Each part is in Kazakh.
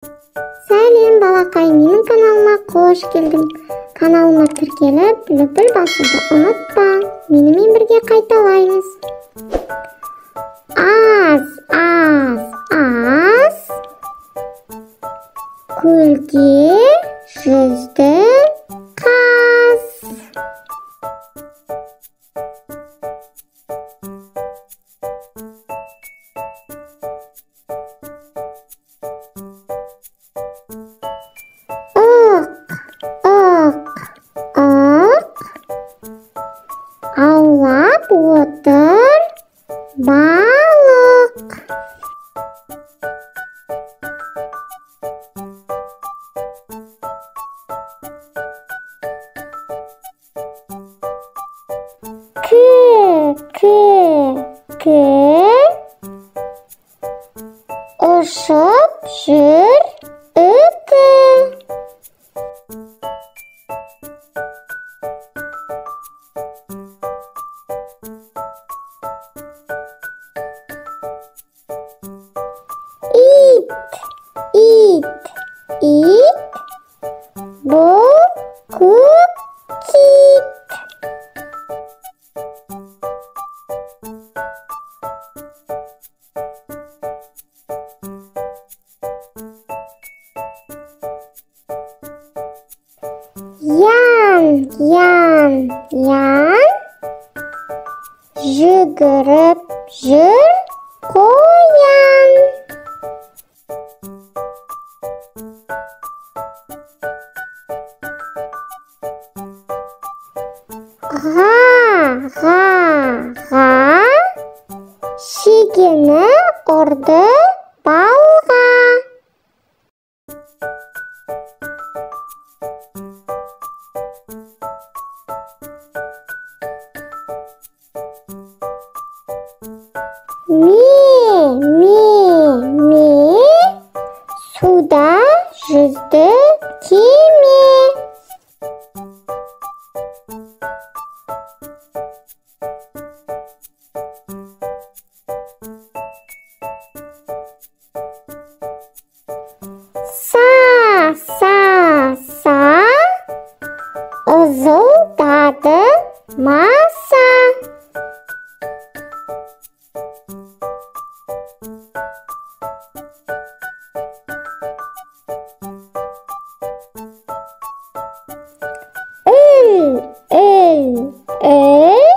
Сәлем балақай, менің каналыма қош келдің. Каналыма тіркеліп, лүпіл басуды ұмытпа. Менімен бірге қайталаймыз. Аз, аз, аз. Көлде жүзді қаз. Аулап отыр балық. К, к, к. Ұшып жүр үкі. Ит, ит, ит. Бұл көк кит. Ян, ян, ян. Жүгіріп жүр қоян. Ға, ға, ға. Шегені ұрды балға. Ме, ме, ме. Суда жүзді кеме. Са, са, са. Ызылдады маса. Үл, үл, үл.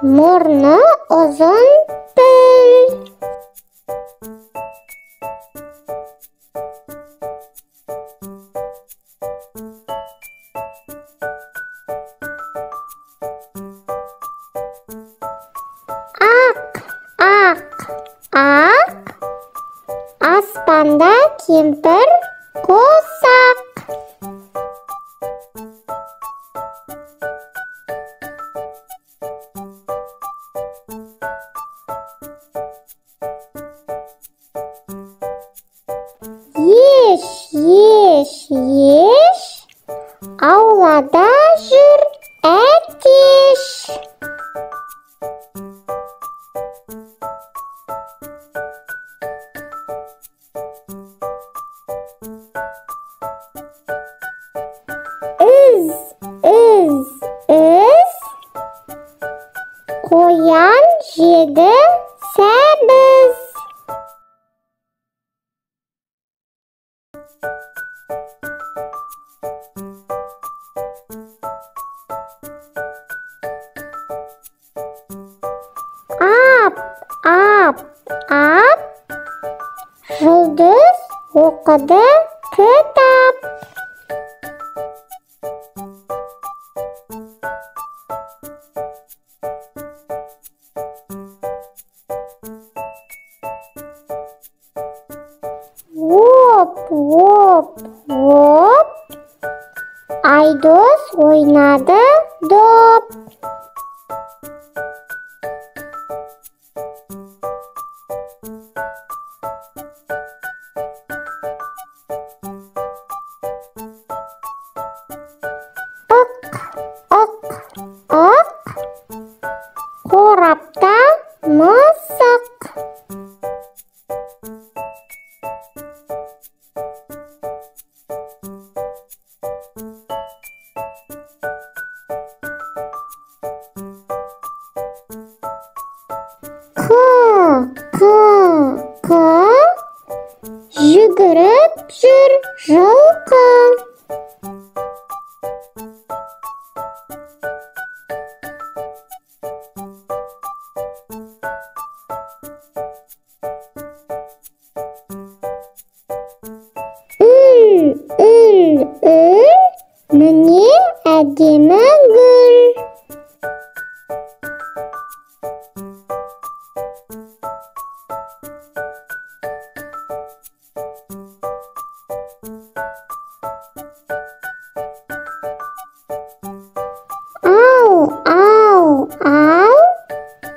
Мұрны ұзын піл. Ақ, ақ, ақ. Аспанда кемпір қосақ. Еш, еш, еш. Аулада жүр әтеш. Із, із, із. Қоян жеді сәбіз. Ап, ап, ап. Жұлдыз оқыды кітап. Оп, оп, оп. Айдос ойнады доп. Ық, ық, ық. Қорапта мысық. Жүгіріп жүр жылқы. Үл, үл, үл, міне әдемі гүл. Ау, ау, ау,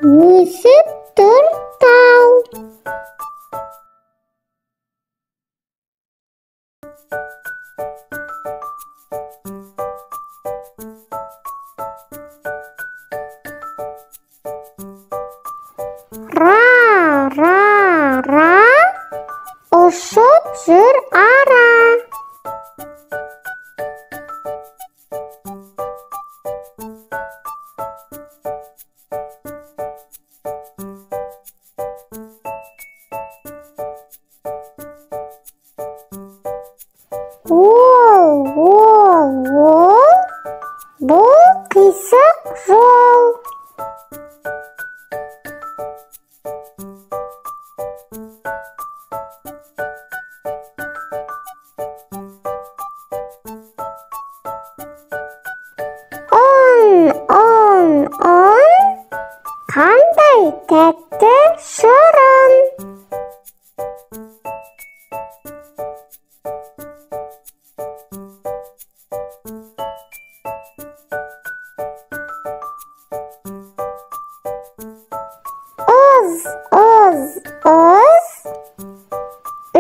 өсіп тұр тау. Ра, ра, ра, ұшып жүр ара. Ол, ол, ол, бұл қисық жол. Он, он, он, қандай тәтті шырын. Оз, оз, оз,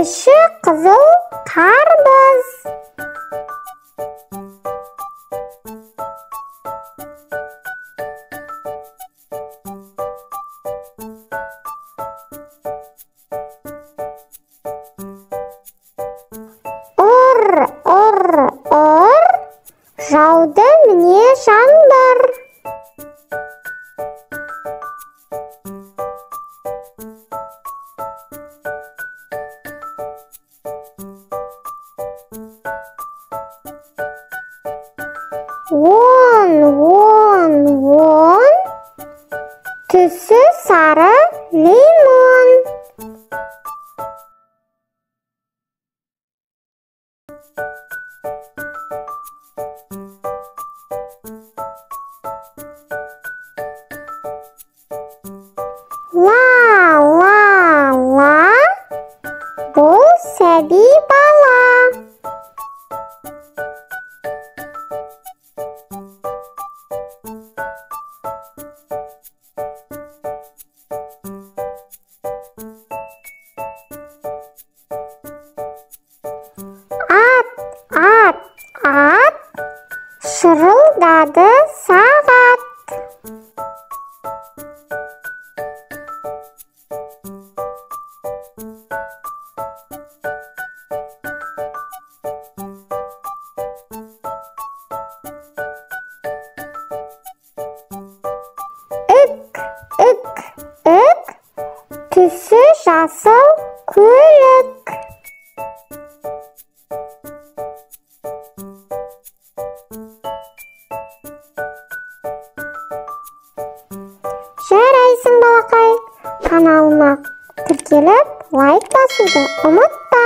іші қызыл қарбыз. Ұр, ұр, ұр, жауды міне жаңбыр. Он, он, он, түсі сары лимон. Ла, ла, ла, бұл сәби бала. Ат, ат, ат, шырылдады сағат. Үк, үк, үк, түсі жасыл көлік. Жарайсың, балақай. Каналыма тіркеліп, лайк басуды ұмытпа.